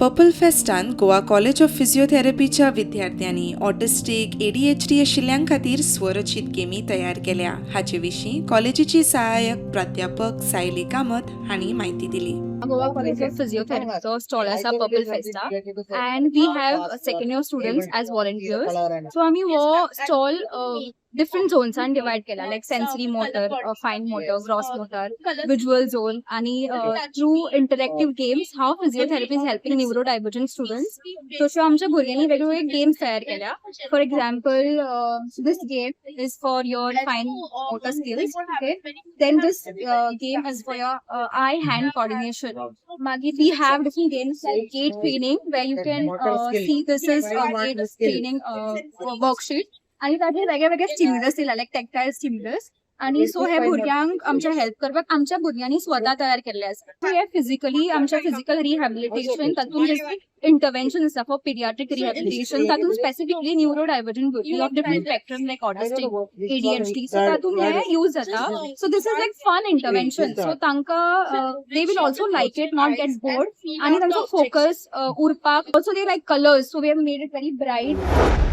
Purple फेस्टान Goa college of फिजिओथेरपीच्या विद्यार्थ्यांनी autistic, ADHD आशिल्ल्यां खातीर स्वरचीत गेमी तयार केल्या. हाचे विशीं कॉलेजीची सहाय्यक प्राध्यापक सायली कामत हांणी म्हायती दिली. Goa College of Physiotherapy stall आसा Purple Festa and we have second year students as volunteers. So आमी हो स्टॉल डिफरंट झोन्सान डिवायड केला, like sensory motor, fine motor, gross motor, visual zone आणि through interactive games how physiotherapy is helping neurodivergent students. तश्यो आमच्या भुरग्यांनी वेगवेगळे games तयार केल्या. For example, this game is for your fine motor skills, okay? Then this game is for your eye hand coordination. मागीर we have different games like gait training, where you can see this is a gait training worksheet आणि ताजेर वेगळे वेगळे stimulus दिला, लायक टॅक्टायल stimulus. आणि so हे भुरग्यांक आमच्या हेल्प करपाक आमच्या भुरग्यांनी स्वता तयार केल्ले आसा. सो हे फिजिकली आमच्या फिजिकल रिहॅबिलिटेशन, तातूंत इंटरवेन्शन आसा फॉर पिडियाट्रीक रिहॅबिलिटेशन. तातूंत स्पेसिफिकली न्यूरो डायवर्जंट भुरगीं of different spectrum like autistic, ADHD, so तातूंत हे यूज जाता. So this is like fun intervention, so तांकां they will also like it, not get bored आणि तांचो फोकस उरपाक. Also they like colours, so we have made it very bright.